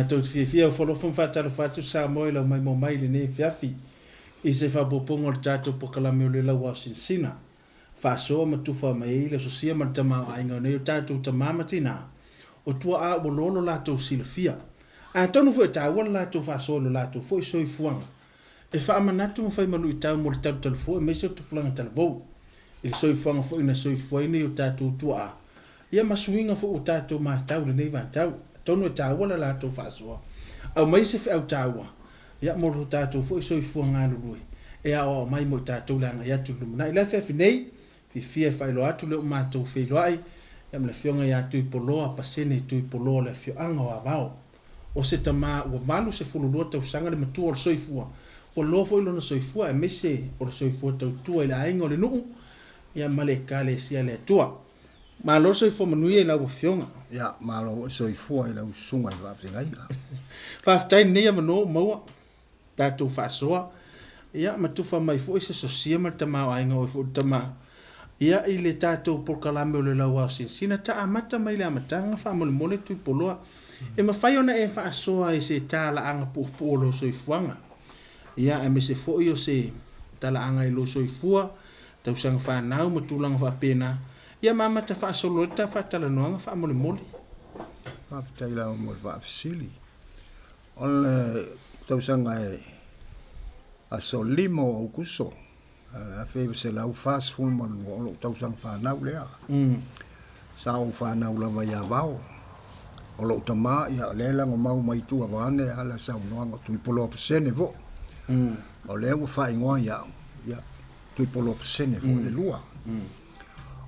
Matou te fiafia ofolofo ma faatalofa atu Samoa i lau maimoa mai i lenei afiafi i se faaopoopoga o le tatou polokalame o le Lauao Sinasina. Faasoa ma tufa mai ai le sosia ma le tamaoaiga o nei o tatou tama ma tinā, o tua'a ua loa lo latou silafia. Atonu foi e taua le latou faasoa i lo latou foi soifuaga. E faamanatu ma fai ma luitau mo le talutalu fua aemaise o tupulaga talavou. I le soifuaga foi na soifua ai nei o tatou tua'a, ia ma suiga foi ua tatou matau i lenei vaitau. Atonu e taua la latou faasoa, aumai se feau taua, ia mo lo tatou foi soifua galulue e aoao mai mo i tatou le agai atu i le lumanai. I le afiafi nei, fiafia e faailoa atu le o matou feiloai ia ma le afioga ia Tuipoloa Pasene Tuipoloa o le afioaga o Avao. O se tama ua 82 tausaga le matua o le soifua, ua loa foi lona soifua aemaise o le soifua tautua i le aiga o le nuu ia ma le Ekalesia a le Atua. Malo le soifua manuia i lau Afioga. Ia, malo foi le soifua i lau Susuga i le Faafeagaiga. Faafetai i lenei avanoa ua maua, tatou faasoa, ia ma tufa mai foi se sosia ma le tamaoaiga o oe foi le tama, ia i le tatou polokalame o le Lauao Sinasina. Ta amata mai le amataga faamolemole Tuipoloa, e mafai ona e faasoa i se talaaga puupuu o lou soifuaga, ia aemaise foi o se talaaga i lou soifua, tausaga fanau ma tulaga faapena, ia ma amata faasolo ai le ta faatalanoaga faamolemole. Faafetai lava mo le faafesili. O le tausaga e aso 5 o Aukuso 1942, o lou tausaga fanau lea. Sa ou fanau lava i Avao. O lou tama, ia, o lea e lagomau mai tua vaeane a la saunoaga, Tuipoloa Pasene foi. O lea ua faaigoa ia au, ia, Tuipoloa Pasene foi le lua.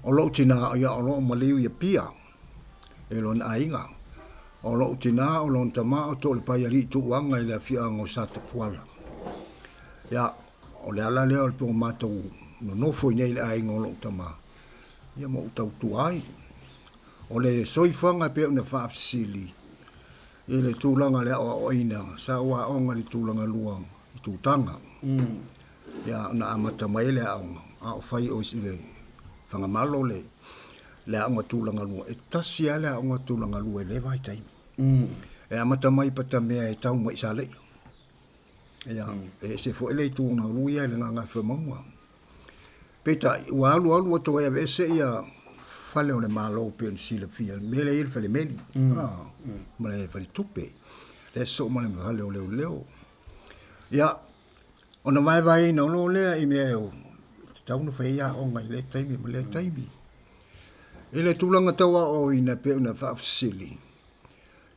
O lou tina, ia, o lo o maliu i Apia e lona aiga. O lou tina, o lona tama, o Toalepai-alii Tuuaga i le afioaga o Satapuala. Ia, o le ala lea o le tua matou nonofo i nei i le aiga o lou tama, ia ma ou tautua ai. O le soifuaga e pei ona faafesili i le tulaga o le aoaoina, sa ou aoga i le tulaga lua i Tutaga. Ia, ona amata mai ai le aoga, a o fai o i le Fagamalo le, le aoga tulaga lua, e tasi lava le aoga tulaga lua i lea vaitaimi. E amata mai i Patamea e tau mai i Saleia. Ia, e ese foi le itu galue ia i le Gagaifomauga. Peitai, ua alu alu ua toe aveese ia fale o le Malo pei ona silafia, le mea lea e i ai le falemeli, ma le faletupe, lea e sosoo ma le fale o leoleo. Ia, ona vaevaeina loa lea i mea e tatau ona fai ai aoga i lea taimi ma lea taimi. I le tulaga tau aoaoina pei ona faafesili,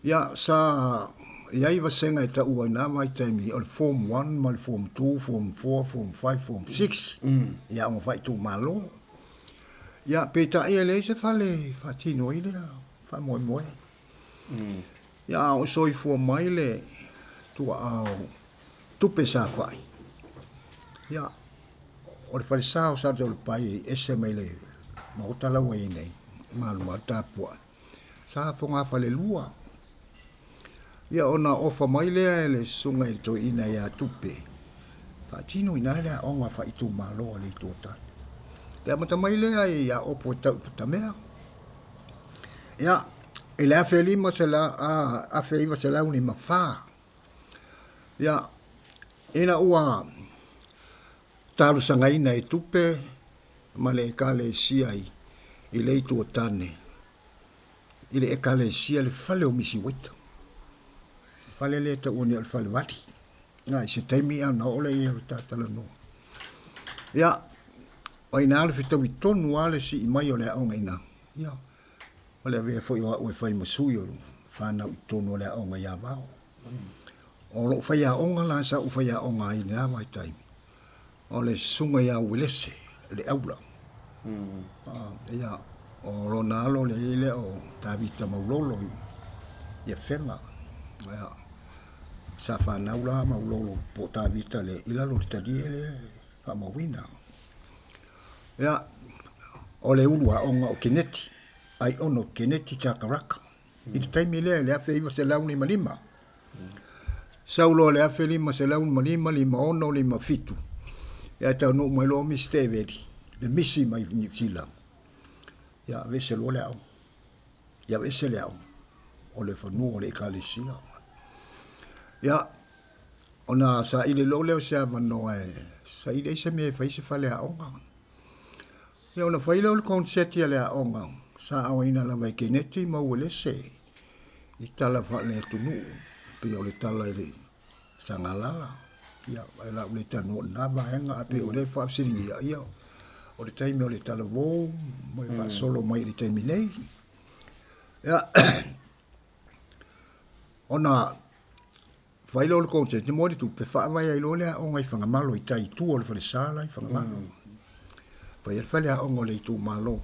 Ia, sa i ai vasega e taua i na vaitaimi o le Form 1 ma le Form 2, Form 4, Form 5, Form 6 i aoga faaitumalo. Ia, peitai e leai se fale e faatino ai lea faamoemoe. Ia, a o soifua mai le tuaa o Tupe Safai, ia, o le falesa o Saleaulapai e ese mai le maota la ua i ai nei, e malumalu tapuai. Sa fogafalelua. Ia ona ofa mai lea e le susuga i le toeaina ia Tupe, faatino i ina le aoga faaitumalo a le Itu o Tane. Le amata mai lea ia Opo e tau i Patamea. Ia, i le 1954, ia, ina ua talosagaina e Tupe ma le Ekalesia i le Itu o Tane, i le Ekalesia le fale o Misi Waita. Le fale lea e taua nei o le fale vali. Na, i se taimi ona oo lea i ai o le ta talanoa. Ia, o i ina le fetaui tonu lava le sii mai o le aoga i ina. Ia, o le avea foi o au e fai ma sui o fanau i totonu o le aoga i Avao. O lou faiaoga la sa ou faiaoga ai i lena vaitaimi, o le susuga ia Uelese le Aula. Ia, o lona alo le i lea o Tavita Maulolo i Afega. Ia, sa fanau la Maulolo po o Tavita le, i lalo o le talie le faamauina. Ia, o le ulu aoga o Keneti, Aiono Keneti Takaraka. I le taimi lea i le 1955. Sau loa i le 1555, 56, 57, ia taunuu mai loa Mister Eveli, le misi mai Niu Sila, ia aveese loa le aoga. Ia aveese le aoga o le fanua o le Ekalesia. Ia, ona saili loa lea o se avanoa e saili ai se mea e fai se faleaoga. Ia ona fai lea o le koneseti a le aoga, sa aoina lava e Keneti ma Uelese i tala faale-atunuu, pei o le tala i le Sagalala. Ia, ae o le a ou le talanoa i lena vaega, ae pei o lea e faafesiligia, ia, o le taimi o le talavou ma le faasolo mai i le taimi nei. Ia, ona fai lea o le koneseti mo le tupe, faavae ai loa le aoga i Fagamalo i tai i tua o le falesa la i Fagamalo. Fai ai le faleaoga o le itumalo.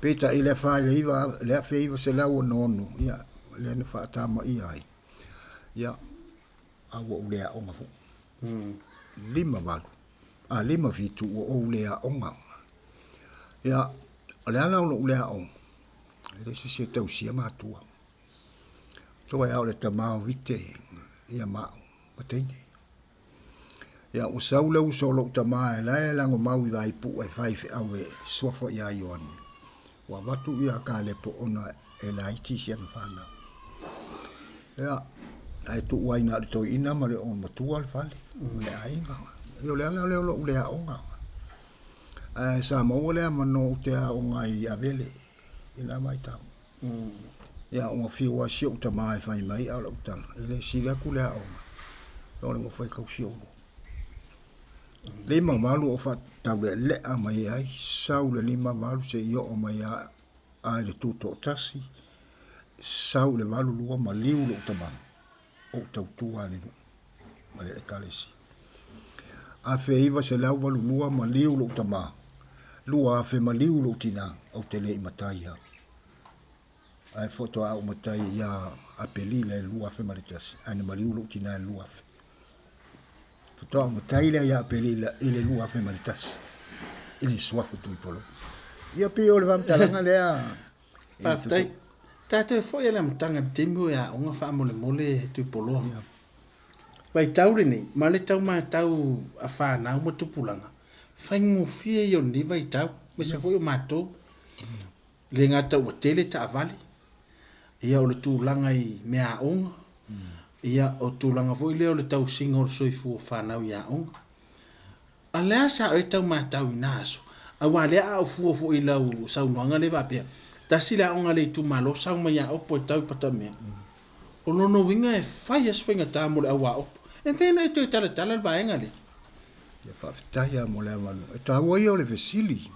Peitai i le 1966, ia, lea na faatamaia ai, ia, a ua ou le aoga foi. 58, a 57 ua ou le aoga. Ia, o le ala o lou le aoga, e leai se isi e tausia matua. Toe lava o le tama o Vite, ia ma au, ma teine. Ia, ua sau le uso o lou tama e la e lagomau i Vaipu'a e faifeau e suafa ia Ioane. Ua avatu ia Kalepo ona e laiti si ana fanau. Ia, ae tuu ai na o le toeaina ma le olomatua le fale, ma le aiga. Ia o le ala lea o lou le aoga. Ae sa maua le avanoa ou te aoga ai i Avele i lena vaitau. Ia ua fiu lava si ou tama e fai mai, a o lau tala, e le sili atu le aoga i lo le nofo e tausi ou nuu. 58 o faataulealea mai ai, sau le 58 seia oo mai a i le tutoatasi, sau i le 82 maliu lou tama, ou tautua i le nuu ma le ekalesia. 1982 maliu lou tama, 2000 maliu lou tina, ou te le i matai lava. Ae faatoa ou matai ia Apelila i le 2001, ae na maliu lou tina i le 2000. Faatoa ou matai lea ia Apelila i le 2001 i le suafa Tuipolo. Ia pei o le faamatalaga lea. Faafetai. Tatou foi i le amataga i le taimi o e aoga faamolemole Tuipoloa. Vaitau lenei, ma le tau matau a fanau ma tupulaga, faigofie ia o lenei vaitau, aemaise foi o matou. Le gata ua tele taavale, ia o le tulaga i meaaoga, ia o tulaga foi lea o le tausiga o le soifua o fanau i aoga. A le a sa oe tau matau i na aso? Aua lea a ou fua foi i lau saunoaga lea faapea, tasi le aoga a le itumalo sau mai ia Opo e tau i Patamea. O lona uiga e fai lava si faigata mo le au aopo. E mafai ona e toe talatala le vaega lea? Ia faafetai lava mo le avanoa. E taua ia o le fesili.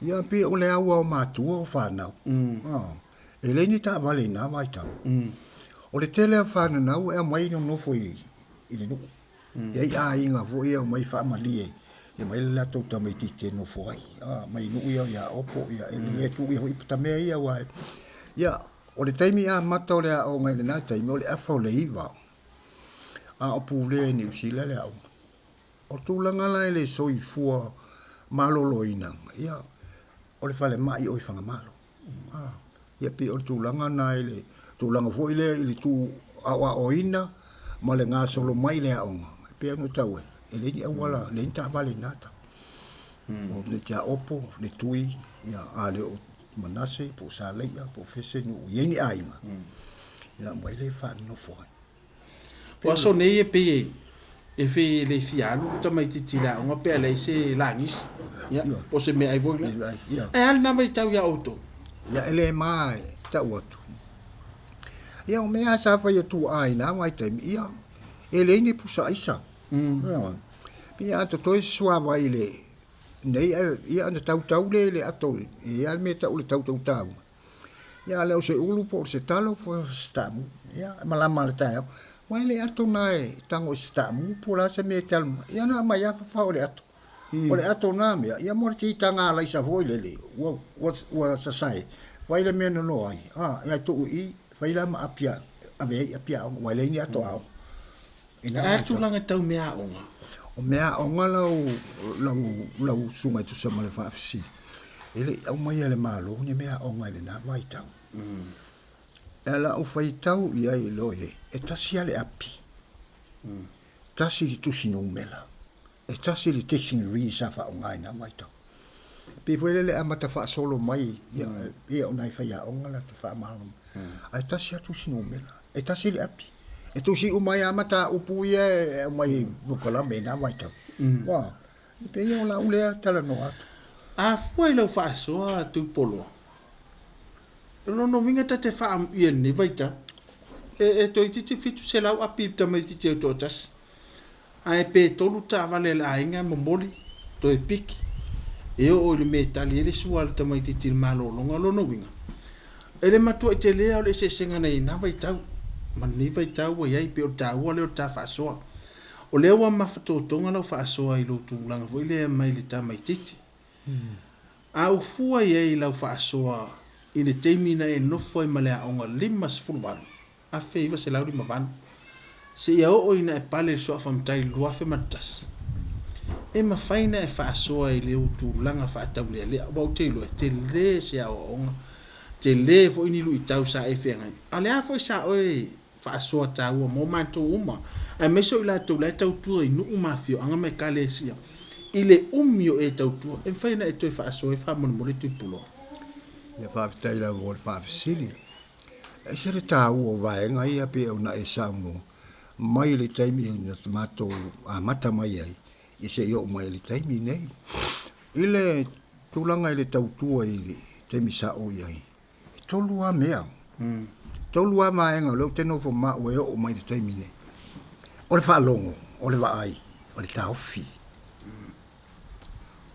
Ia pei o le au a o matua o fanau. E leai ni taavale i na vaitau. O le tele o fananau e aumai nonofo i le nuu. E i ai aiga foi e omai faamalie e aumai le latou tamaitiiti e nofo ai, mai nuu ia ia Opo, ia e le tuu ia foi Patamea ia aua e, ia, o le taimi amata o le aoga i lena taimi, o le afa o le 9, a o pulea e Niu Sila le aoga. O tulaga la i le soifua maloloina, ia, o le falemai o i Fagamalo. Ia pei o le tulaga lena i le tulaga foi lea i le tu aoaoina ma le gasolo mai i le aoga, e pei ona ou taua, e leai ni auala, e leai ni taavale i na taimi. O le Tiaopo, le Tui, ia, a le o Manase, po o Saleia, po o Fese, nuu i ai ni aiga, ia aumai lea e faanonofo ai. O aso nei e pei e fei e le fia alu le tamaitiiti i le aoga pe a leai se lagisi, ia, po o se meaai foi la. Ae a lena vaitau ia outou? Ia, e le ma e tau atu. Ia, o mea sa fai e tuaa i na vaitaimi, ia, e leai ni pusa aisa. Ia, a totoe se suavai i le, nei, ia, ona tautau lea i le ato, e i ai lava le mea e tau o le tautau taua. Ia a le o se ulu po o se talo po o se taamu, ia e malama i le taeao. Aua e le ato na e tago i se taamu po o le a se mea e tali mai, ia na aumai lava fafao i le ato. O le ato na mea, ia mo le titaga alaisa foi lele, ua, ua, ua sasae, fai le mea e nono ai, a, ia tuu i i, fai la ma api a, ave ai api aoga, aua e leai ni ato aoga. Ina a tulaga tau meaaoga? O meaaoga lau, lau, lau susuga e tusa ma le faafesili, e le i aumaia e le Malo ni meaaoga i lena vaitau. E lau faitau i ai loa e tasi lava le api, tasi le tusi numera, e tasi le dictionary sa faaaoga i na vaitau. E pei foi lele e amata faasolo mai, ia, ia o nai faiaoga latou faamalamalama. Ae tasi lava tusi numera, e tasi le api. E tusi uma ai lava mataupu ia e aumai i polokalame i na vaitau. Ua, e pei o lau lea talanoa atu. A fua i lau faasoa Tuipoloa, o lona uiga ta te faaamuia i lenei vaitau, e toeitiiti 700 api i le tamaitiiti e toatasi. Ae pe 3 taavale a le aiga e momoli, toe piki, e oo i le mea e tali ai le sua a le tamaitiiti i le malologa. O lona uiga, e le matuai tele lava o le eseesega na i ai i na vaitau ma lenei vaitau ua i ai, pei o le taua lea o le ta faasoa. O lea ua mafatotoga lau faasoa i lou tulaga foi lea mai le tamaitiiti. A ou fua i ai i lau faasoa i le taimi na e nofo ai ma le aoga 58, 1958, seia oo ina e pale i le Suafa Matai i le 2001, e mafai ona e faasoa i lou tulaga faataulealea, aua ou te iloa e tele se aoaoga, tele foi ni luitau sa e feagai. A o le a foi sa oe faasoa taua mo matou uma, aemaise o i latou la e tautua i nuu ma afioaga ma ekalesia, i le umi o e tautua, e mafai ona e toe faasoa ai faamolemole Tuipuloa? Ia faafetai lava mo le faafesili. E ese le taua o vaega ia pei ona e saunoa mai i le taimi na matou amata mai ai ia seia oo mai i le taimi nei. I le tulaga i le tautua i le taimi sa ou i ai, e tolu lava mea, tolu lava vaega o lea ou te nofo ma au e oo mai i le taimi nei. O le faalogo, o le vaai, o le taofi.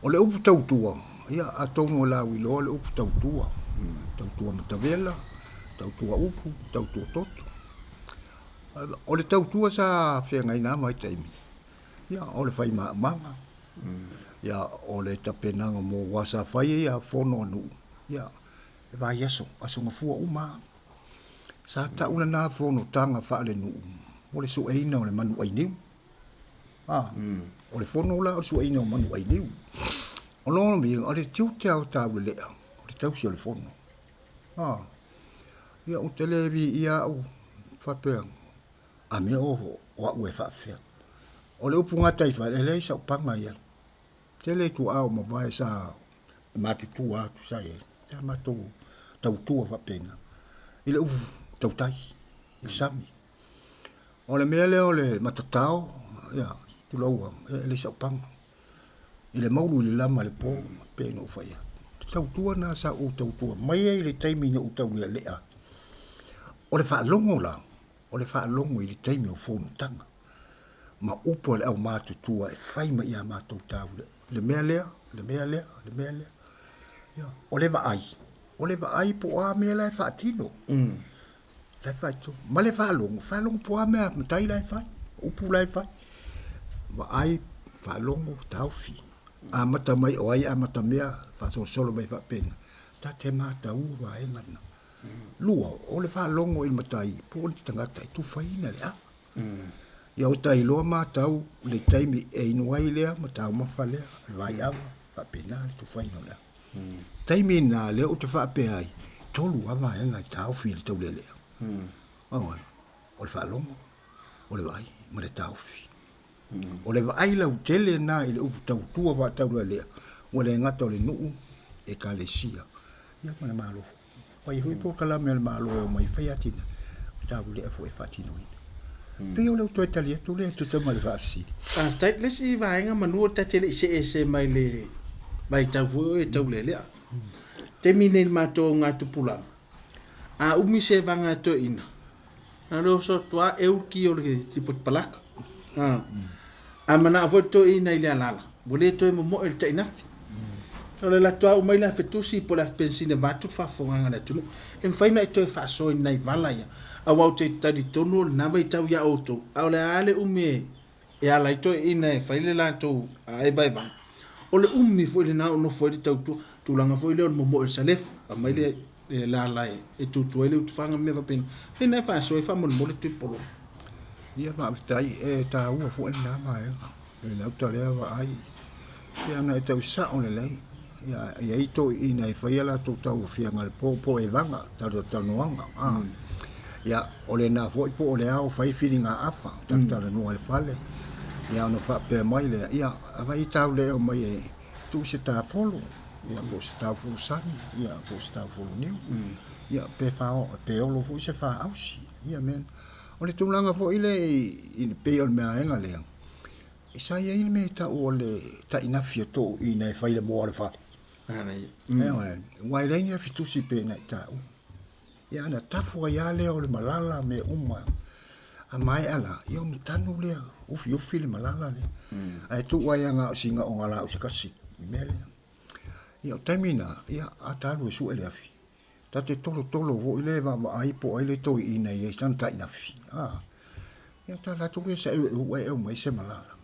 O le upu tautua, ia atonu o lauiloa le upu tautua, tautua matavela, tautua upu, tautua toto. O le tautua sa feagai na vaitaimi, ia o le fai maaumaga, ia o le tapenaga mo aua sa fai ia fono a nuu, ia e vaiaso, aso gafua uma lava. Sa tau lena fonotaga faalenuu mo le sueina o le manu ainiu. A, o le fono la o le sueina o manu ainiu. O lona uiga, o le tiute lava o Taulelea, o le tausi o le fono. A, ia ou te le viia au faapea, a mea o au e faapefea. O le upu gataifale, e leai sau paga i ai. Tele tuaa o mavae sa matutua atu sa i ai, sa matou tautua faapena i le upu tautai i le sami. O le mea lea o le matatao, ia, tulou lava, ia e leai sau paga. I le maulu i le lama i le po, pei ona ou fai atu. O le tautua lena sa ou tautua mai ai i le taimi na ou taulealea ai. O le faalogo la, o le faalogo i le taimi o fonotaga ma upu a le aumatutua e fai mai ia matou taulelea, le mea lea, le mea lea, le mea lea. Ia, o le vaai, o le vaai po o a mea la e faatino. La e faitonu. Ma le faalogo, faalogo po o a mea a matai la e fai, upu la e fai. Vaai, faalogo, taofi. Amata mai o ai amata mea, faasolosolo mai faapena. Ta te mataua vaega na. Lua, o le faalogo i le matai, po o le tagata e tufaina le ava. Ia o ta iloa matau le taimi e inu ai lea ma taumafa lea, le vaiava, faapena le tufaina o le ava. Taimi lena lea ou te faapea ai, tolu lava vaega e taofi i le taulealea. Auai, o le faalogo, o le vaai ma le taofi. O le vaai lautele lena i le upu tautua faataulealea, ua le gata o le nuu, ekalesia, ia ma le Malo foi. Ua i ai foi polokalame a le Malo e omai e fai atinae, o taulelea foi e faatinoina. Pei o lou toe tali atu lea e tusa ma le faafesili. Faafetai. Le isi vaega manu ta te le i see ese mai le vaitau foi o e taulealea. Taimi nei i le matou augatupulaga, a umi se vaga e toeaina, na o le oso atu lava eu le ki o le tipoti palaka. A manao foi le toeaina i le alala, ua le toe momoe le tainafi. O le alu atu lava uma le afe tusi po o le afe penisini vaeatu le faafofogaaga a le atunuu. E mafai ona e toe faasoa i nai vala ia, aua ou te talitonu o lena vaitau ia outou, a o le a le umi e ala ai toeaiina e fai le latou evaevaga. O le umi foi lena o nofo ai le tautua, tulaga foi lea o le momoe o le salefu, aumai le lala e tutu ai le utufaga ma mea faapena. E na e faasoa ai faamolemole Tuipoloa. Ia faafetai, e taua foi lena vaega i lau ta lea vaai. Ia ona e tau sao lelei, ia e i ai toeaiina e fai a latou tauaofiaga i le po, po o evaga, talatalanoaga. Ia o lena foi po o le ao fai filigaafa, talatalanoa i le fale, ia ona faapea mai lea, ia avai tau le omai e tuu se tafolo, ia po o se taufolo sami, ia po o se taufolo niu, ia pe olo foi se faausi, ia mea na. O le tulaga foi lea i pei o le meaega lea, e sa i ai le mea e tau o le tainafi o toeaiina e fai le moa o le fale. Ioe, aua e leai ni afitusi pei ona e taua. Ia ona tafu ai lava lea o le malala mea uma. A maea la, ia ona tanu lea, ufiufi le malala lea. Ae tuu ai lava na o sina ogalaau se tasi i le mea lea. Ia o taimi na, ia a ta alu e sue le afi, ta te tolotolo foi lea e vaavaai po o ai le toeaina e i ai sana tainafi, a. Ia ta alu atu lea saeueu ae aumai se malala.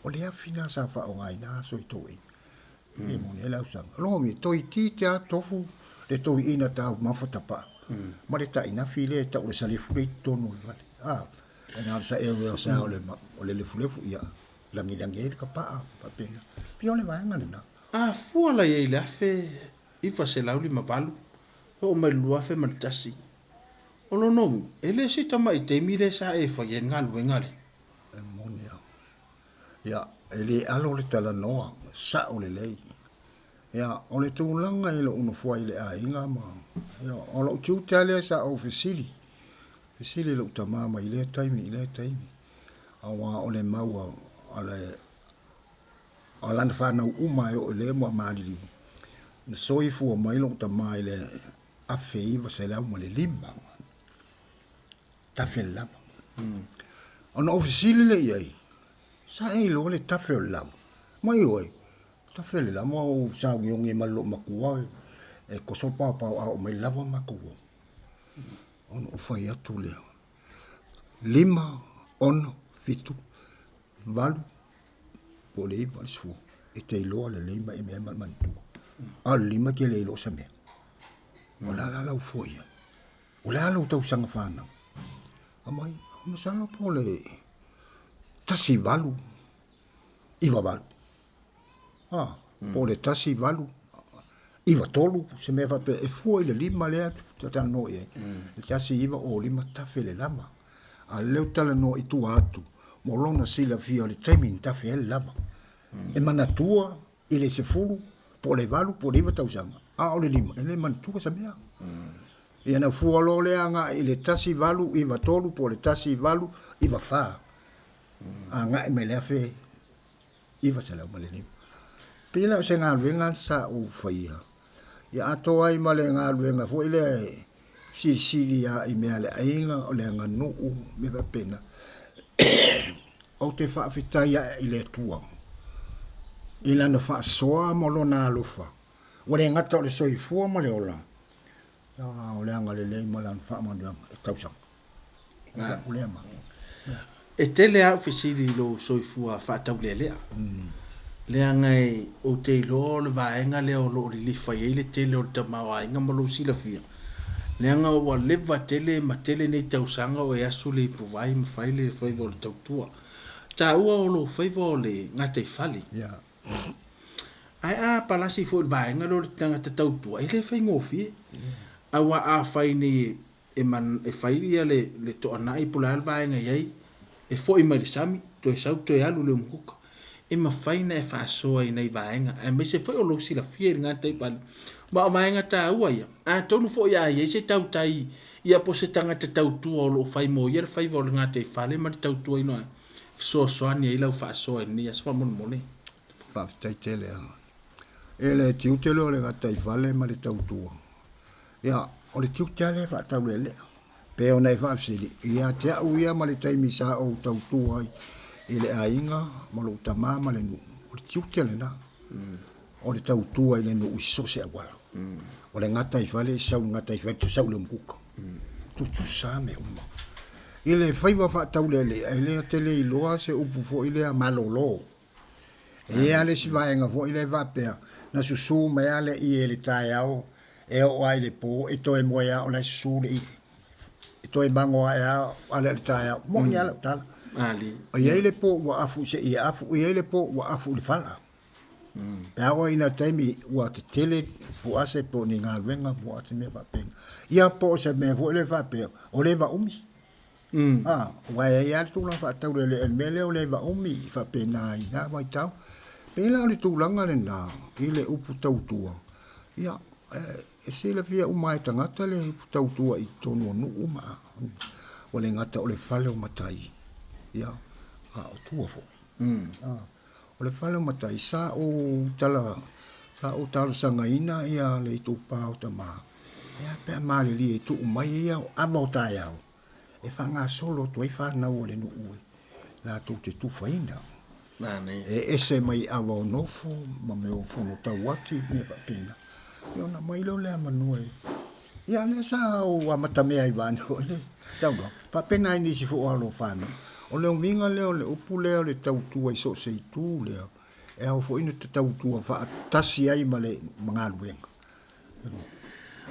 O le afi lena sa faaaogaina aso i toeaiina. E moni ai le ausaga. O lona uiga, toeitiiti lava tofu le toeaina taumafa tapaa ma le tainafi lea e tau o le salefu lea i totonu o le fale. A, e na o le saeueu sa o le lefulefu, ia lagilagi ai le tapaa, faapena. Pei o le vaega lena. A fua la i ai i le 1958 e oo mai i le 2001, o lona uiga, e le o se tamai taimi lea sa e fai ai le galuega lea. E moni lava. Ia, e le alo le talanoa, sao lelei. Ia, o le tulaga i lou nofoa i le aiga ma, ia, o lou tiute lava lea sa ou fesili, fesili i lou tama mai lea taimi i lea taimi, aua o le mau a le, a lana fanau uma e oo i lea ua maliliu, na soifua mai lou tama i le 1905. Tafe le lava. Ona ou fesili lea i ai, sa e iloa le tafe o le lava? Mai oe, tafe le lava o saogiogi ai ma lou matua e toso le paopao a oo mai le lava matou o. Ona ou fai atu lea, 5, 6, 7, 8, po o le 9, le 10, e te iloa lelei mai mea ma le manatua. A o le 5 e te le iloa se mea. O le a la lau fua i ai? O le a lou tausaga fanau? Aumai, masalo po o le 18 98. Ah, po o le 18 93, se mea faapea, e fua i le lima lea ta talanoa i ai. Le 1905 tafe le lava. A o lea ou te talanoa i tua atu, mo lona silafia o le taimi na tafe ai le lava. E manatua i le 10 po o le 8 po o le 9 tausaga, a o le 5, e le manatua se mea. Ia na fua loa lea agai i le 1893 po o le 1894, agai mai le 1905. Pei la o se galuega sa ou faia, ia atoa ai ma le galuega foi lea e silisili lava i mea a le aiga, o le aganuu, mea faapena. Ou te faafetai ae i le Atua i Lana faasoa ma Lona alofa, ua le gata o le soifua ma le ola, a o le agalelei ma Lana faamanuiaga e tausaga. O la'u lea mau. E tele a'u fesili i lou soifua faataulealea, leaga ou te iloa o le vaega lea o lo o lilifa i ai le tele o le tamaoaiga ma lou silafia, leaga ua leva tele ma tele nei tausaga o e asu le ipuvai ma fai le faiva o le tautua. Taua o lou faiva o le gataifale. Ae a palasi foi i le vaega lea o le tagata tautua, e le faigofie. Aua afai nei e, man, e fai ia le, le toanai po o le a le vaega i ai, e foi mai le sami, toe sau toe alu i le umukuka. E mafai ona e faasoa i nai vaega, aemaise foi o lou silafia i le gataifale. Ma o vaega taua ia, atonu foi a i ai se tautai ia po o se tagata tautua o lo o fai mo ia le faiva o le gataifale ma le tautuaina e fesoasoani ai lau faasoa i lenei aso faamolemole. Faafetai tele lava. E le tiute lea o le gataifale ma le tautua. Ia, o le tiute lava lea e faataulealea. Pei ona e faafesili, ia te au ia ma le taimi sa ou tautua ai i le aiga ma lou tama ma le nuu, o le tiute lena. O le tautua i le nuu i so o se auala. O le gataifale, e sau i le gataifale, tu sau i le umukuka. Tutusa lava mea uma. I le faiva faataulealea, e le tele iloa se upu foi lea malolo. E i ai lava le isi vaega foi lea e faapea, na susu mai lava le ie i le taeao e oo lava i le po e toe moe lava o la e susu le ie. E toe mago ae lava ale o le taeao. Moni lava lau tala. E i ai le po ua afu i se ie afu, e i ai le po ua afu i le fala. Pe a oo ina taimi ua tetele puase po o ni galuega po o se mea faapena. Ia po o se mea foi lea faapea, o leva umi. A, aua e i ai lava le tulaga faataulelea i le mea lea o leva umi faapena i na vaitau. Pei la o le tulaga lena i le upu tautua, ia, e silafia uma lava e tagata le upu tautua i totonu o nuu ma... Ua le gata o le fale o matai, ia, a o tua foi. O le fale o matai, sa ou tala, sa ou talosagaina ia le itupa o tama, e a pe a malilie e tuu mai ia o ava o taeao, e faagasolo atu ai fanau a le nuu latou te tufaina. E ese mai ava o nofo ma mea o fono tauati ma mea faapena. Ia ona aumai lea o le avanoa e... Ia lea sa ou amatamea ai vaeane foi le taulaga. Faapena ai nisi foi o alo o fanau. O le uiga lea o le upu lea o le tautua i so o se itu lea, e ao foi ona tautua faatasi ai ma le galuega.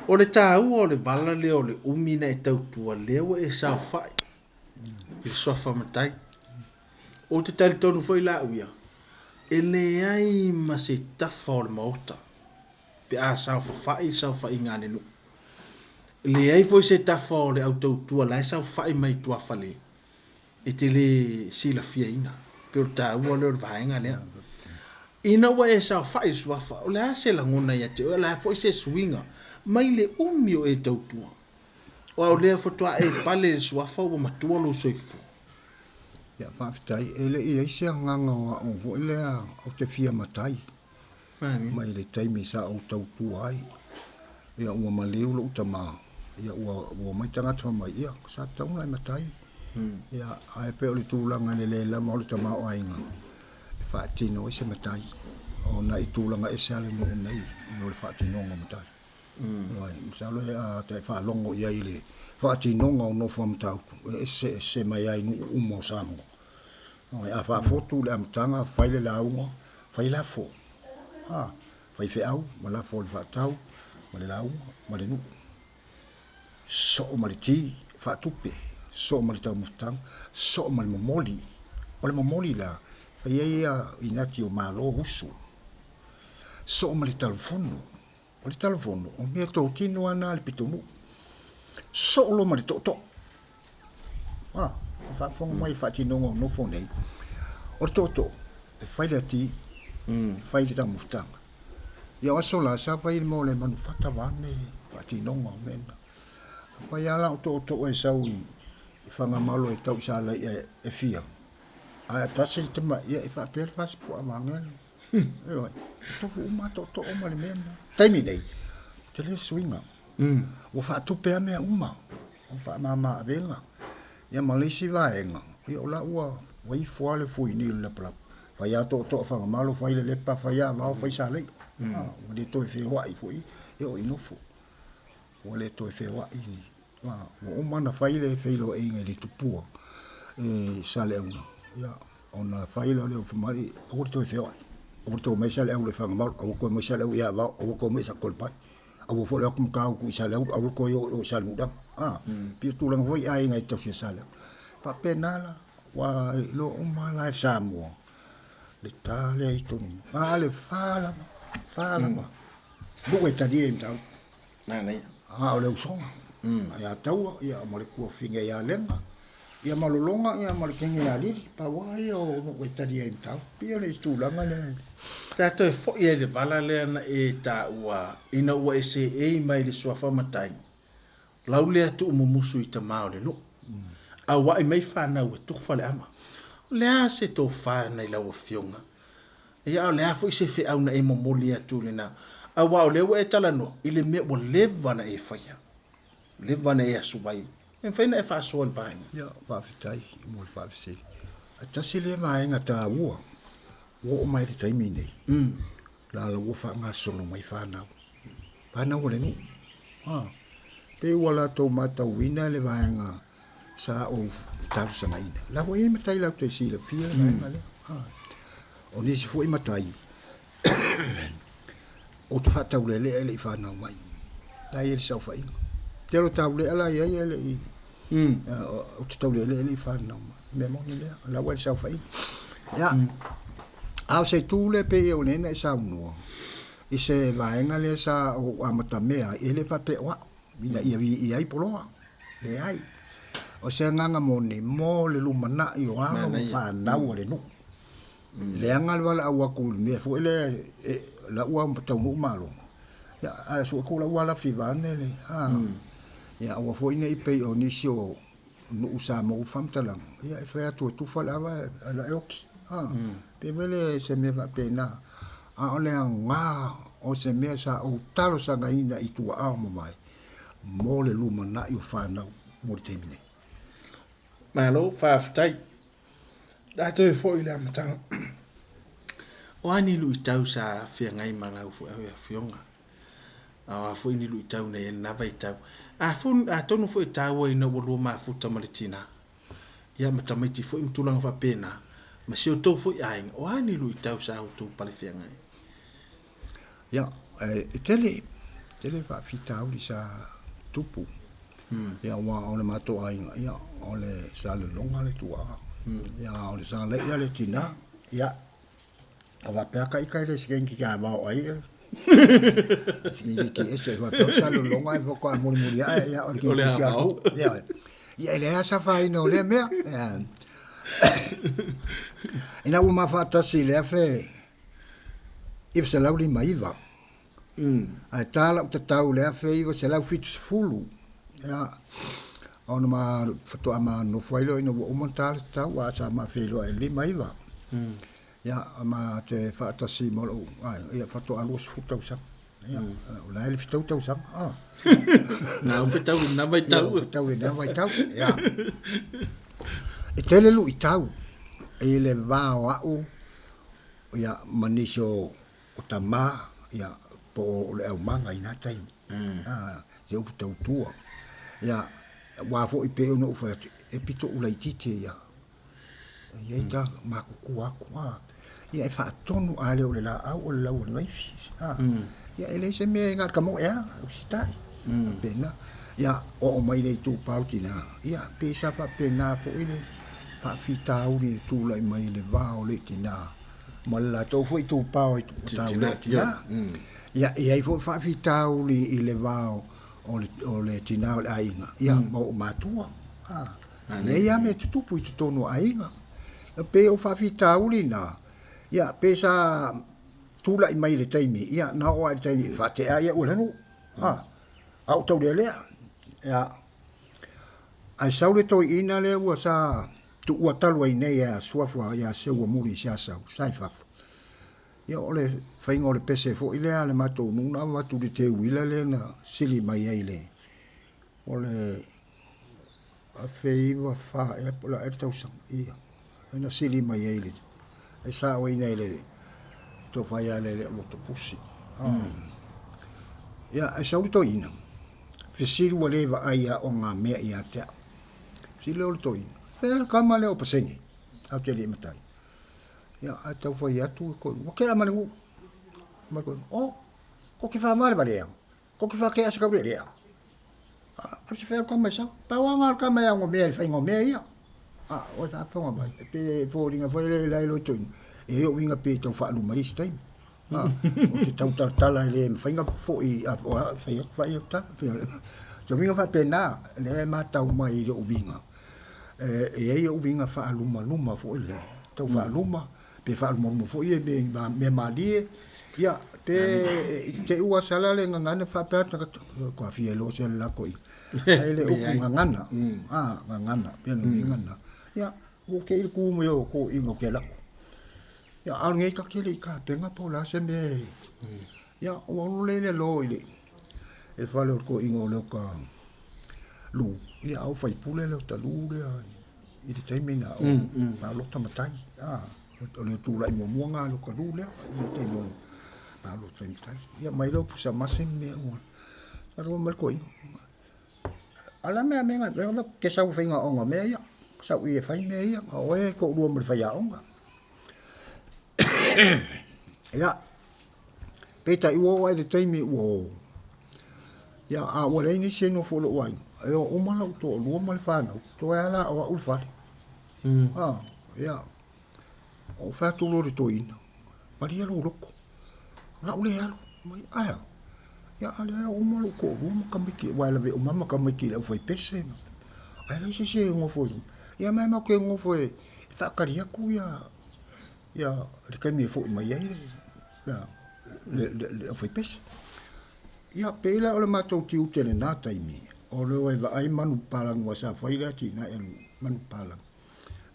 O le taua o le vala lea o le umi na e tautua lea ua e saofai i le suafa matai. Ou te talitonu foi la au ia, e leai ma se tafa o le Maota pe a saofafai le saofaiga a le nuu. E leai foi se tafa o le au tautua la e saofai mai i tuafale e te le silafiaina. Pei o le taua lea o le vaega lea. Ina ua e saofai i le suafa, o le a se lagona ia te oe, o le a foi se suiga mai le umi o e tautua? Aua o lea faatoa e pale i le suafa ua matua lou soifua. Ia, faafetai. E le i i ai se agaga o au foi lea ou te fia matai mai le taimi sa ou tautua ai. Ia, ua maliu lou tama, ia ua omai tagata fai mai, ia, sa tatau ona e matai. Ia, ae pei o le tulaga i le le lava o le tamaoaiga e faatino ai se matai, ona i tulaga ese lava le nuu nei i le faatinoga o matai. Masalo a ta e faalogo i ai i le faatinoga o nofo a Matautu, e eseese mai lava i nuu uma o Samoa. A faafotu le amataga, fai le lauga, fai lafo, faifeau ma lafo i le faatau ma le lauga ma le nuu. Soo ma le ti, faatupe, soo ma le taumafataga, soo ma le momoli. O le momoli la, fai ai inati o Malo usu. Soo ma le talafono. O le talafono, o mea totino lava na a le pitonuu. Soo loa ma le tootoo. A, o faafofoga mai i le faatinoga o nofo nei, o le tootoo, e fai le ati, fai le taumafataga. Ia o aso la, sa fai mo le manufata vaeane faatinoga o mea na. Afai lava la o tootoo e sau i Fagamalo e tau i Salaia e fia, ae tasi le tamai, ia e faapea le fasipuaa vaeane. Ioe, e tofu uma lava tootoo ma le mea lena. Taimi nei, tele le suiga. Ua faatupe lava mea uma, ua faamama avega. Ia ma le isi vaega, ia o la ua ifo lava le fuini i le lapalapa. Fai lava tootoo a Fagamalo, fai Lelepa, fai Avao, fai Saleia. Ua le toe feoai foi e oo i Nofo. Ua le toe feoai ua uma ona fai le feiloaiga i le tupua i Saleaula, ia, ona fai lea o le fai, aua le toe feoai, aua le toe omai Saleaula i Fagamalo, aua le toe omai Saleaula i Avao, aua le toe omai i Satoalepai, aua foi le o atu Matautu i Saleaula, aua le toe o i o i Salemuliaga. A, pei o tulaga foi i aiga e tausi e Saleaula. E faapena la, ua iloa uma lava la e Samoa le ta lea i totonu, a o le fa lava, fa lava, nuu e talia i Matautu. Manaia. A o le usoga. Ia Taua, ia ma le tuafafine ia Lega, ia ma Lologa, ia ma le teine ia Lili. Pau lava ia o nuu e tali ai i Matautu. Pei o le tulaga lea. Pe a toe foi ai i le vala lea na e taua ina ua e seei mai le suafa matai, lau lea tuumumusu i tama o le nuu. Auai mai fanau e tufa le ama. O le a se tofa nai lau afioga Ia, a o le a foi se feau na e momoli atu lena? Aua o lea ua e talanoa i le mea ua leva ona e faia, leva ona e asu ai. E mafai ona e faasoa i le vaega. Ia, faafetai mo le faafesili. E tasi lea vaega taua ua oo mai i le taimi lenei, la la ua faagasolo mai fanau, fanau a le nuu. Pei ua latou matauina le vaega sa ou talosagaina. O la foi e i ai matai latou te silafia le vaega lea. O nisi foi matai, ou te faataulelea e le i fanau mai. La e i ai le saofaiga. Tele o taulea la e i ai e le i, ou te taulelea e le i fanau mai. Mea moni lea, o la ua i le saofaiga. Ia, a o se itu lea pei o lea na e saunoa, i se vaega lea sa ou amatamea ai, e le faapea o au, ina ia viia ai poloa. Leai. O se agaga moni mo le lumanai o alo ma fanau a le nuu. Leaga le valaau atu i le mea foi lea e la ua taunuu malo. Ia ae sue atu la ua lafi vaeane le a. Ia aua foi ne i pei o nisi o nuu sa maua faamatalaga, ia e fai atu e tufa le ava ae la e oki. A, pei foi lea se mea faapena. A o le aoga o se mea sa ou talosagaina i tuaao mamae mo le lumanai o fanau mo le taimi nei. Malo faafetai. O le a toe foi i le amataga. O a ni luitau sa feagai ma lau afioga? A o a foi ni luitau na i ai i lena vaitau? Atonu foi e taua ina ua lua mafuta ma le tina, ia ma tamaiti foi ma tulaga faapena, ma si outou foi aiga, o a ni luitau sa outou pale feagai? Ia, e tele, tele faafitauli sa tupu. Ia, aua o le matou aiga, ia, o le Salelologa le tuaa. Ia, a o le Saleia le tina. Ia, a faapea ka ita e le se keiki a vao ai e. Se keiki ese, faapea o le Salelologa e faatoa mulimuli ae, ia, o le keiki a ku. Ia, ia e leai lava se afaina o lea mea. Ia, ina ua ma faatasi i le 1959, ae ta lau tatau i le 1970, ia, ona ma faatoa ma nofo ai loa ina ua uma ona ta le tatau, aua sa ma feiloai i le 59. Ia, ma te faatasi ma lou aiga, ia faatoa 20 tausaga. Ia, o la e le fetau tausaga. Ah. Na au fetau i lena vaitau. Ia, fetau i lena vaitau. Ia. E tele luitau i le va o au ia, ma nisi o, o tamā ia, po o le aumaga i na taimi. Mm. Ah, te upu tautua. Ia, aua foi pei ona ou fai atu, e pito ula itiiti ia. E i ai ta matutua atu, a. Ia e faatonu, a le o le laau o le lau o le vaifi. A. Ia e leai se mea e na o le tamoe lava, o sitae. Faapena. Ia, oo mai le itupa o tina, ia pe sa faapena foi le faafitauli i le tulai mai i le va o le tina ma le latou foi itupa o tau tina. Ia, e i ai foi faafitauli i le va o le tina o le aiga, ia ma ou matua. A. E i ai lava mea tutupu i totonu o aiga. E pei o faafitauli na, ia pe sa tulai mai i le taimi, ia na oo lava i le taimi e faatea ai au e le nuu. A, a ou taulealea. Ia, ae sau le toeaina lea ua sa tuua talu ai nei ia Suafa ia Seuamuli i Siasau, sa i fafo. Ia o le faiga o le pese foi lea a le matou nuu na avatu i le teuila lea na sili mai ai le, o le 1904 ea po o le a ea le tausaga, ia, lea na sili mai ai le, e saoina e le tofa ia Lealea-o-Lotopusi. Ia, e sau le toeaina, fesili ua le vaai i aogamea ia te au. Fesili lea o le toeaina, fea le tama lea o Pasene? Ae ou te le i matai. Ia, ae tau fai atu, ua tea ma le nuu. Ma le toeaina, oh, ko te faavalevalea. Ko te whakea se kaurerea. A se whea kama e sau. Pau anga o kama e ango mea i whainga o mea ia. A, o ta whanga mai. E pe fōringa whai le lai loi toina. E o winga pe tau whaaluma i se taimi. A, o te tau taratala e le whainga fo i a, o a, whai atu whai atu ta. Te winga wha pēnā, le e mātau mai i le o winga. E, e ai o winga whaalumaluma fo i le. Tau whaaluma. Pe faalumaluma foi e me mea malie, ia, pe te ua sala le gagana faapea tagata, kua fia loa se le lako i. Ai le upu gagana, a, gagana, pea na gagana. Ia, ua ke i le ku mai o ko inga o ke lako. Ia, a ngei ka kele i ka penga po la se me. Ia, ua ulu le le lo i le, e fale o ko inga o leo ka lu. Ia, au fai pule leo ta lu lea. I le taimi na o Palota Matai, a, o le tulai muamua ngā lo ka lu lea, i le taimi o Palota Matai. Ia mai leo pusa mase mea ua. Alo mai ko ino. Ala mea mea ngai, mea ke sau whainga o ngā mea ia. Sau i e whai mea ia, a oe ko urua mo le whai aonga. Ia, peitai ua oo ai le taimi ua o. Ia, a ua leai nisi e nofo i lou aiga, e o uma lou toalua ma le fanau, toe lava la o au le fale. Mm. Ah, ia, ou fai atu loa i le toeaina, malie lou loto, o le a ou le alu. Mai, ae a? Ia, a lea e uma lou toalua ma tamaiti, aua e lavea uma ma tamaiti i le aufaipese. Ae leai se isi e nofo i luma. Ia ma e matou te nofo e faatali atu ia ia le taimi e foi mai ai le le le aufaipese. Ia, pei la o le matou tiute i lena taimi, O le o e vaai manu palangi aua sa fai le atinae manu palangi.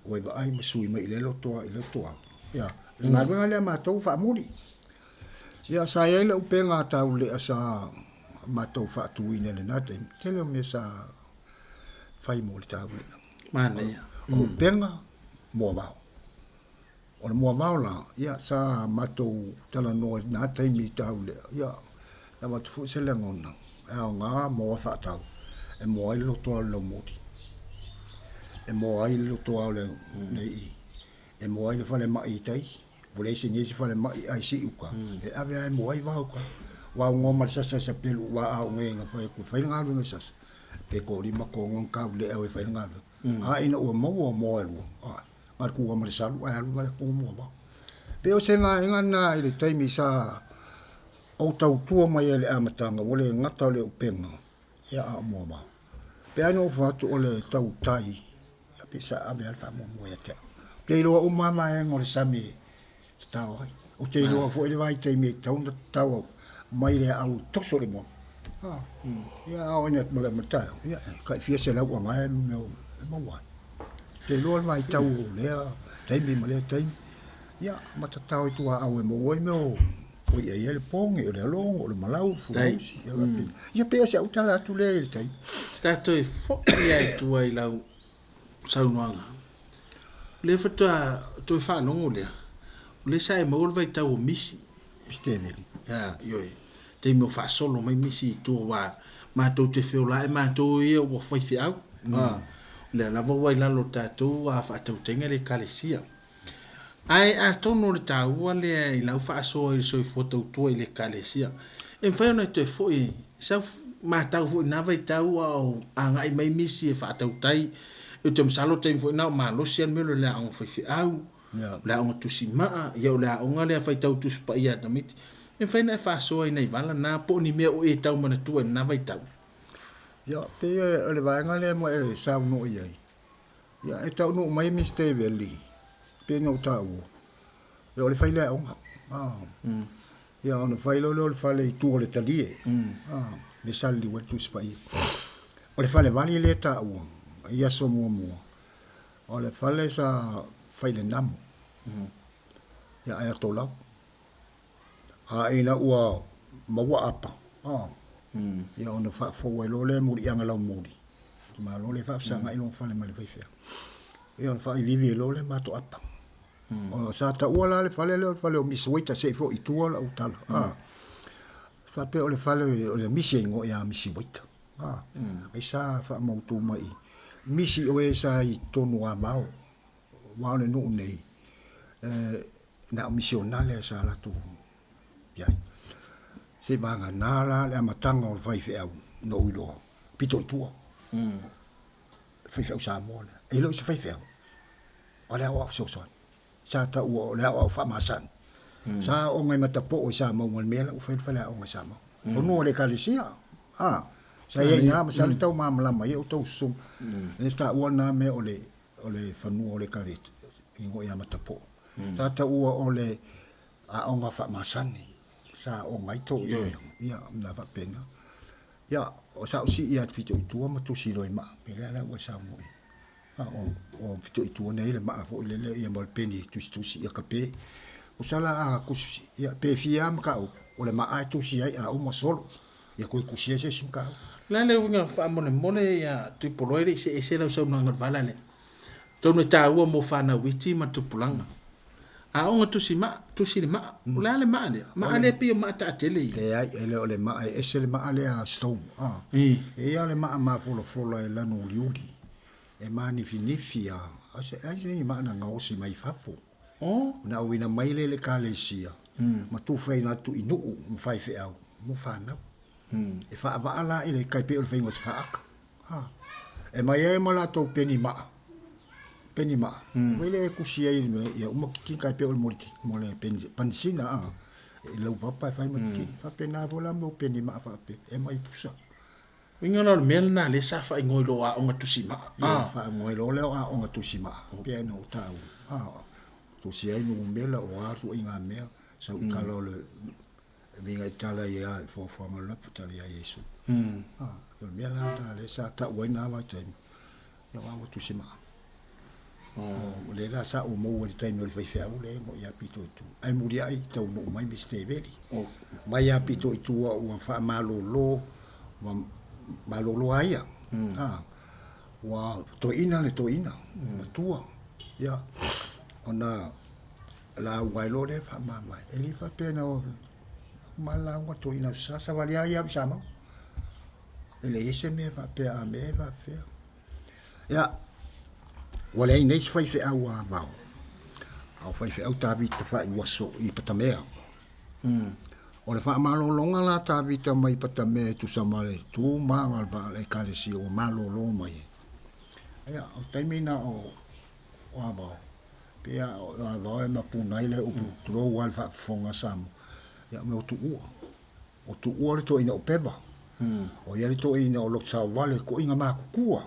O e vaai ma sui mai i lea loto a i lea loto a. Ia, le galuega lea a matou faamuli. Ia, sa i ai le upega taulelea sa matou faatuina i lena taimi, tele o mea sa fai mo le taulelea. Manaia. O upega moavao. O le moavao la, ia, sa matou talanoa i lena taimi i taulelea, ia, e avatu foi se lagona e aoga moa faatau e moa ai le lotoa o le laumoli, e moa ai le lotoa o le i, e moa ai le falemai i tai, ua leai se se falemai ae sii uka, e ave lava e moa ai vao uka. Ua augoa ma le sasa i sapelu ua aoga e fai atu e fai le galuega i sasa, pe toalima toaono ona taulelea e o e fai le galuega. A ina ua maua moa e lua, a le tua ma le salu ae alu la le moa vao. Pei o se vaega lena i le taimi sa ou tautua mai ai i le amataga, ua le gata o le upega, ia a o moa vao. Pe ai na ou fai atu o le tautai, ia pe sa ave lava le faamuamua ia te au. Ou te iloa uma lava vaega o le sami e tatao ai. Ou te iloa foi le vaitaimi e tatau ona tatao mai le aau e toso i le moana. Ia a oo ina malae ma le taeao, ia e tai fia selau agai e mea e maua ai. Ou te iloa le vaitau o lea taimi ma lea taimi, ia ma tatao i tuaau e maua ai mea o i'a i ai le poge, o le alogo, o le malau, o le fugausi, ia faapena. Ia pei o si au tala atu lea i le taimi. Tatou e foi lava i tua i lau saunoaga. O lea faatoa toe faalogo lea, o lea sa e maua le vaitau o misi. Misi Teveli. Ia, ioe. Taimi o faasolo mai misi i tua aua matou te feolaa'i matou ia ua faifeau. O lea lava ua i lalo o tatou faatautaiga le Ekalesia. Ae atonu o le taua lea i lau faasoa i le soifua tautua i le Ekalesia, e mafai ona e toe foi sau matau foi i lena vaitau a o agai mai misi e faatautai. Ou te masalo o le taimi foi lena o malosi lava le mea lea o le aoga faifeau, o le aoga tusi maa, ia o le aoga lea faitau Tusi Paia a tamaiti. E mafai ona e faasoa i nai vala na po o ni mea o e tau manatua i lena vaitau. Ia, pei o le vaega lea ma e saunoa i ai, Ia, e taunuu mai Mister Veli, pei ona ou taua, ia o le fai le aoga. Ia ona fai loa lea o le fale i tua o le talie, le saliliu ai le Tusi Paia. O le falevali lea e taua i aso muamua, o le fale sa fai i le namo, ia ae atolau. A ina ua maua apa, ia ona faafou ai loa lea muliaga laumuli, malo le faafesagai lona fale ma le faifeau. Ia ona faaiviivi ai loa lea ma ato apa. Sa taua la le fale lea o le fale o Miss Waiter se i foi i tua lau tala. Faapea o le fale o le misi e igoa ia Misi Waiter. Ai sa faamautu mai i misi o e sa i totonu o Avao. Aua o le nuu nei, na o misionale sa latou i ai. Se i vagana la le amataga o le faifeau na ou iloa, pito i tua. Le faifeau Samoa lea. E le o se faifeau, o le aoao fesoasoani. Sa taua o le aoao faamasani. Sa aooga i Matapoo i Samauga i le mea la ua fai le faleaoga i Samauga. Fanua o le Ekalesia. Sa i ai i ina ma sa le tau malamalama ai o tau susunu. Lea sa taua lena mea o le o le fanua o le Ekalesia igoa ia Matapoo. Sa taua o le aoga faamasani sa aoga ai toeaiina, ia na faapena. Ia, o sa ou sii atu pito i tua ma tusi loa i maa, pe lea la ua e saunoa i ai. O pito i tua nei le maa foi lele ia ma le peni e tusitusi ia kape. Tusa la a tusi, ia pe fia lava mataupu, o le maa e tusi ai a uma solo. Ia toe tusi ai se isi mataupu. O le a le uiga faamolemole ia Tuipoloa e le i see ese lau saunoaga i le vala lea. Atonu e taua mo fanau iti ma tupulaga. Aoga tusi maa, tusi i le maa. O le a le maa lea? Maa lea pei o maa taatele ia. Leai, e le o le maa, e ese le maa lea a Stone. E i ai lava le maa mafolafola e lanu uliuli, e manifinifi lava. Ai se ni maa na gaosi mai fafo. Ona auina mai lea i le Ekalesia ma tufaina atu i nuu ma faifeau mo fanau. E faavaa la i le tai pei o le faiga o se faata. E mai ai ma latou peni maa, peni maa, foi lea e tusi ai i le mea ia uma kikini tai pei o le mo le panisina a, i laupapa e fai ma kikini. Faapena foi la mea o peni maa faapea, e aumai i pusa. Uiga la o le mea lena lea sa faaigoa i lou aoga tusi maa. Ia, faaigoa i lou lea aoga tusi maa, pei ona ou taua, tusi ai numera o a ituaiga mea, sau i tala o le uiga i tala i a i fuafuaga o le lapu, tala ia Iesu. O le mea la lena lea sa tau ai na vaitaimi, ia o au ua Tusimaa. O lea la sa ou maua i le taimi o le faifeau lea e igoa ia Pitoitua. Ae muliai taunuu mai Mister Veli. Mai ia Pitoitua ua faamalolo, ua malolo a ia. Ua toeaina le toeaina, matua. Ia, ona lauga ai loa lea faamavae. E le faapea na uma lauga toeaina sa savali lava ia alu i Samoa. E leai se mea faapea a mea e faapefea. Ia, ua leai nei se faifeau a Vao, a o faifeau Tavita Faaiuaso i Patamea. O le faamalologa la Tavita mai Patamea e tusa ma le tu ma aga o le Ekalesia ua malolo mai ai. Ia, o le taimi na o Avao, pei a o Avao e mapuna ai le upu, tulou lava le faafofoga a Samoa, ia o Tuua. O Tuua le toeaina o Peva. O ia le toeaina o Lotosaovale, toeaina matutua,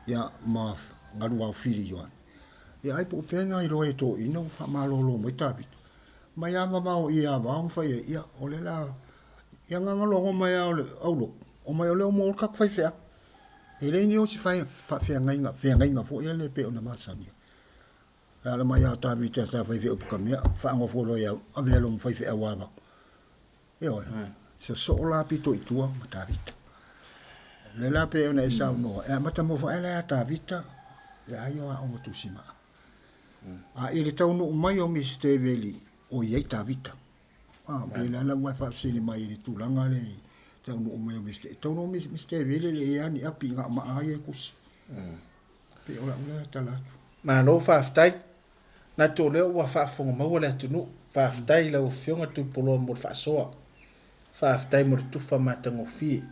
ia ma Galuaofili Ioane. Ia ai po o fea na iloa ai e toeaina ua faamalolo mai Tavita. Mai lava vavao i Avao ma fai ai, ia o lea la, ia gagalogo mai lava o le aulotu, omai o lea ua maua le tatou faifeau. E leai ni o se faafeagaiga, feagaiga foi lea pei ona masani ai. E ala mai lava o Tavita sa faifeau Patamea, faanofo loa ia avea loa ma faifeau Avao. Ioe, sosoo la pito i tua ma Tavita. O lea la pei ona e saunoa, e amata mua foi la ia Tavita, ia ai o aoga Tusimaa. A i le taunuu mai o Miss Teveli, o i ai Tavita. A, pei la la ua e faafesili mai i le tulaga lea i taunuu mai o Miss Teveli. Taunuu Miss Teveli e le i ai ni api na o maa ia e tusi. Pei o lau lea tala atu. Malo faafetai. Manatu o lea ua faafofoga maua le atunuu. Faafetai i lau Afioga Tuipoloa mo le faasoa. Faafetai mo le tufa matagofie.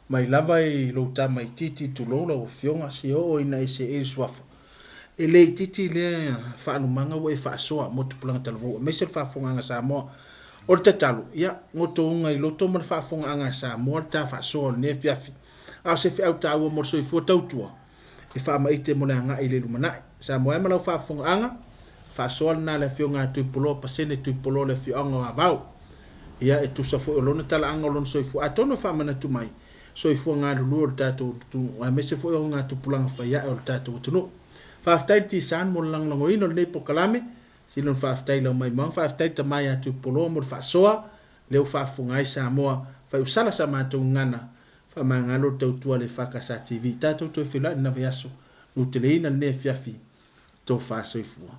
Mai lava i lou tama itiiti tulou lau Afioga se oo ina e seei le suafa. E le itiiti lea faalumaga ua e faasoa mo tupulaga talavou aemaise le faafofogaaga Samoa. O le tatalo, ia gotouga i loto ma le faafofogaaga a Samoa le ta faasoa o lenei afiafi. A o se feau taua mo le soifua tautua e faamaite mo le agai i le lumanai. Samoa e ma lau faafofogaaga, faasoa lena a le Afioga a Tuipoloa Pasene Tuipoloa le afioaga o Avao. Ia e tusa foi o lona talaaga o lona soifua atonu e faamanatu mai soifua galulue o le tatou atunuu aemaise foi o ogatupulaga faiae o le tatou atunuu. Faafetai le T-San mo le lagolagoina o lenei polokalame. Sili ona faafetai i lau maimoaga, faafetai le tama ia Tuipoloa mo le faasoa lea ua faafofoga ai Samoa. Faiusala sa matou gagana Faamagalo le tautua a le EFKS TV. Tatou toe feiloai i lena vaiaso. Nuteleina lenei afiafi. Tofa soifua.